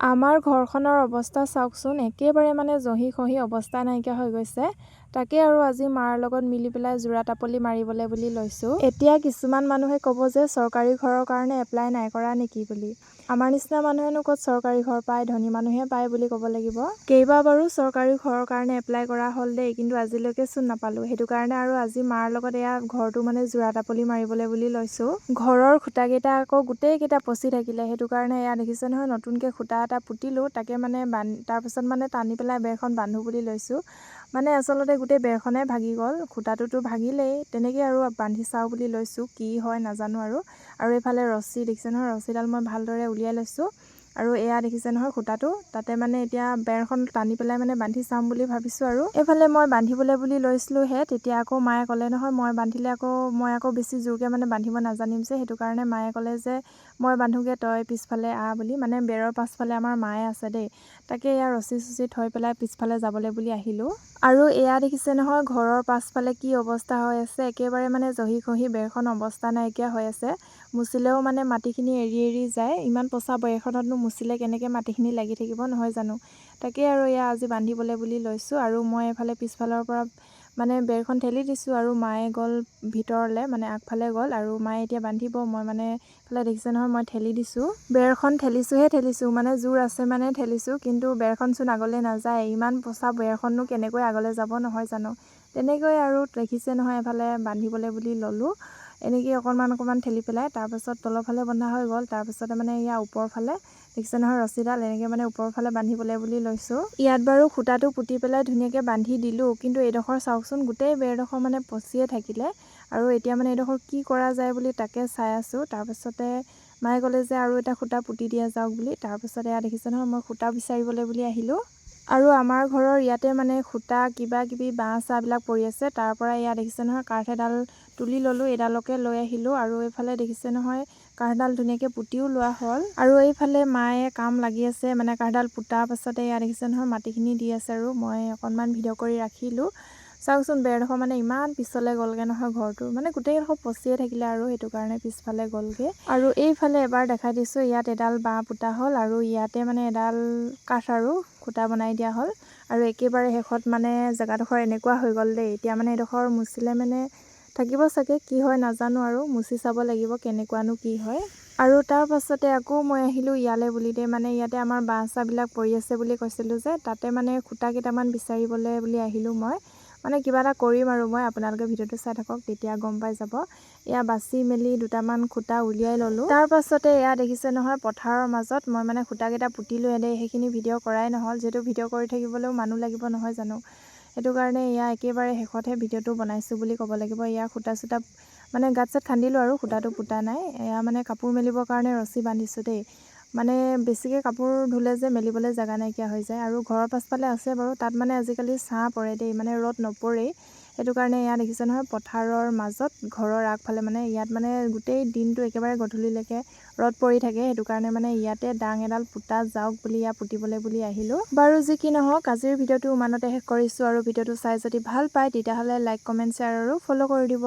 আমাৰ ঘৰখনৰ অৱস্থা চাওকচোন, একেবাৰে মানে জহি খহি অৱস্থা নাইকিয়া হৈ গৈছে। তাকে আৰু আজি মাৰ লগত মিলি পেলাই যোৰা টাপলি মাৰিবলৈ বুলি লৈছোঁ। এতিয়া কিছুমান মানুহে ক'ব যে চৰকাৰী ঘৰৰ কাৰণে এপ্লাই নাই কৰা নেকি বুলি। আমাৰ নিচিনা মানুহেনো ক'ত চৰকাৰী ঘৰ পায়, ধনী মানুহে পায় বুলি ক'ব লাগিব। কেইবাবাৰো চৰকাৰী ঘৰৰ কাৰণে এপ্লাই কৰা হ'ল দেই, কিন্তু আজিলৈকে চোন নাপালোঁ। সেইটো কাৰণে আৰু আজি মাৰ লগত এয়া ঘৰটো মানে যোৰা টাপলি মাৰিবলৈ বুলি লৈছোঁ। ঘৰৰ খুঁটাকেইটা আকৌ গোটেইকেইটা পচি থাকিলে, সেইটো কাৰণে এয়া দেখিছে নহয়, নতুনকৈ খুঁটা এটা পুতিলোঁ। তাকে মানে তাৰপিছত মানে টানি পেলাই বেৰখন বান্ধো বুলি লৈছোঁ। মানে আচলতে গোটেই বেৰখনে ভাগি গ'ল, খুঁটাটোতো ভাগিলেই। তেনেকৈ আৰু বান্ধি চাওঁ বুলি লৈছোঁ, কি হয় নাজানো আৰু। আৰু এইফালে ৰছী দেখিছে নহয়, ৰছীডাল মই ভালদৰে উলিয়াই লৈছোঁ। আৰু এয়া দেখিছে নহয় খুঁটাটো, তাতে মানে এতিয়া বেৰখন টানি পেলাই মানে বান্ধি চাম বুলি ভাবিছোঁ। আৰু এইফালে মই বান্ধিবলৈ বুলি লৈছিলোঁহে, তেতিয়া আকৌ মায়ে ক'লে নহয়, মই বান্ধিলে আকৌ মই আকৌ বেছি জোৰকৈ মানে বান্ধিব নাজানিম যে, সেইটো কাৰণে মায়ে ক'লে যে মই বান্ধোগৈ, তই পিছফালে আহ বুলি। মানে বেৰৰ পাছফালে আমাৰ মায়ে আছে দেই। তাকে এয়া ৰছী চচি থৈ পেলাই পিছফালে যাবলৈ বুলি আহিলোঁ। আৰু এয়া দেখিছে নহয় ঘৰৰ পাছফালে কি অৱস্থা হৈ আছে, একেবাৰে মানে জহি খহি বেৰখন অৱস্থা নাইকিয়া হৈ আছে। মুচিলেও মানে মাটিখিনি এৰি এৰি যায়। ইমান পচা বেৰখনতনো মুচিলে কেনেকৈ মাটিখিনি লাগি থাকিব, নহয় জানো? তাকে আৰু এয়া আজি বান্ধিবলৈ বুলি লৈছোঁ। আৰু মই এইফালে পিছফালৰ পৰা মানে বেৰখন ঠেলি দিছোঁ আৰু মায়ে গ'ল ভিতৰলৈ, মানে আগফালে গ'ল আৰু মায়ে এতিয়া বান্ধিব। মই মানে এইফালে দেখিছে নহয়, মই ঠেলি দিছোঁ, বেৰখন ঠেলিছোঁহে ঠেলিছোঁ, মানে জোৰ আছে মানে ঠেলিছোঁ, কিন্তু বেৰখনচোন আগলৈ নাযায়। ইমান পচা বেৰখননো কেনেকৈ আগলৈ যাব, নহয় জানো? তেনেকৈ আৰু দেখিছে নহয় এফালে বান্ধিবলৈ বুলি ল'লোঁ, এনেকৈ অকণমান অকণমান ঠেলি পেলাই। তাৰপাছত তলৰফালে বন্ধা হৈ গ'ল। তাৰপাছতে মানে ইয়াৰ ওপৰফালে দেখিছে নহয় ৰছীডাল, এনেকৈ মানে ওপৰফালে বান্ধিবলৈ বুলি লৈছোঁ। ইয়াত বাৰু খুঁটাটো পুতি পেলাই ধুনীয়াকৈ বান্ধি দিলোঁ, কিন্তু এইডোখৰ চাওকচোন, গোটেই বেৰডোখৰ মানে পচিয়ে থাকিলে। আৰু এতিয়া মানে এইডোখৰ কি কৰা যায় বুলি তাকে চাই আছোঁ। তাৰপাছতে মায়ে ক'লে যে আৰু এটা খুঁটা পুতি দিয়া যাওক বুলি। তাৰপাছতে এয়া দেখিছে নহয়, মই খুঁটা বিচাৰিবলৈ বুলি আহিলোঁ। আৰু আমাৰ ঘৰৰ ইয়াতে মানে খুঁটা কিবা কিবি বাঁহ চাহবিলাক পৰি আছে, তাৰ পৰা এয়া দেখিছে নহয় কাঠ এডাল তুলি ল'লোঁ, এইডালকে লৈ আহিলোঁ। আৰু এইফালে দেখিছে নহয় কাঠডাল ধুনীয়াকৈ পুতিও লোৱা হ'ল। আৰু এইফালে মায়ে কাম লাগি আছে, মানে কাঠডাল পোতাৰ পাছতে এয়া দেখিছে নহয় মাটিখিনি দি আছে। আৰু মই অকণমান ভিডিঅ' কৰি ৰাখিলোঁ। চাওকচোন বেৰডোখৰ মানে ইমান পিছলৈ গ'লগৈ নহয়, ঘৰটো মানে গোটেইডোখৰ পচিয়ে থাকিলে আৰু সেইটো কাৰণে পিছফালে গ'লগৈ। আৰু এইফালে এবাৰ দেখাই দিছোঁ, ইয়াত এডাল বাঁহ পোতা হ'ল আৰু ইয়াতে মানে এডাল কাঠ আৰু খুঁটা বনাই দিয়া হ'ল। আৰু একেবাৰে শেষত মানে জেগাডোখৰ এনেকুৱা হৈ গ'ল দেই। এতিয়া মানে এইডোখৰ মুচিলে মানে থাকিব চাগে, কি হয় নাজানো আৰু মুচি চাব লাগিব কেনেকুৱানো কি হয়। আৰু তাৰ পাছতে আকৌ মই আহিলোঁ ইয়ালৈ বুলি দেই, মানে ইয়াতে আমাৰ বাঁহ চাহবিলাক পৰি আছে বুলি কৈছিলোঁ যে, তাতে মানে খুঁটা কেইটামান বিচাৰিবলৈ বুলি আহিলোঁ মই। মানে কিবা এটা কৰিম আৰু মই, আপোনালোকে ভিডিঅ'টো চাই থাকক, তেতিয়া গম পাই যাব। এয়া বাছি মেলি দুটামান খুঁটা উলিয়াই ল'লোঁ। তাৰ পাছতে এয়া দেখিছে নহয় পথাৰৰ মাজত মই মানে খুঁটাকেইটা পুতিলোঁ দেই। সেইখিনি ভিডিঅ' কৰাই নহ'ল, যিহেতু ভিডিঅ' কৰি থাকিবলৈও মানুহ লাগিব, নহয় জানো? সেইটো কাৰণে এয়া একেবাৰে শেষতহে ভিডিঅ'টো বনাইছোঁ বুলি ক'ব লাগিব। এয়া খুঁটা চুটা মানে গাঁত চাত খান্দিলোঁ আৰু খুঁটাটো পোতা নাই। এয়া মানে কাপোৰ মেলিবৰ কাৰণে ৰছী বান্ধিছোঁ দেই। মানে বেছিকৈ কাপোৰ ধুলে যে মেলিবলৈ জেগা নাইকিয়া হৈ যায়। আৰু ঘৰৰ পাছফালে আছে বাৰু, তাত মানে আজিকালি ছাঁ পৰে দেই, মানে ৰ'দ নপৰেই। সেইটো কাৰণে এয়া দেখিছে নহয় পথাৰৰ মাজত ঘৰৰ আগফালে মানে ইয়াত মানে গোটেই দিনটো একেবাৰে গধূলিলৈকে ৰ'দ পৰি থাকে। সেইটো কাৰণে মানে ইয়াতে দাং এডাল পোতা যাওক বুলি ইয়াত পুতিবলৈ বুলি আহিলোঁ। বাৰু যি কি নহওক, আজিৰ ভিডিঅ'টো ইমানতে শেষ কৰিছোঁ। আৰু ভিডিঅ'টো চাই যদি ভাল পায়, তেতিয়াহ'লে লাইক, কমেণ্ট, শ্বেয়াৰ আৰু ফ'ল' কৰি দিব।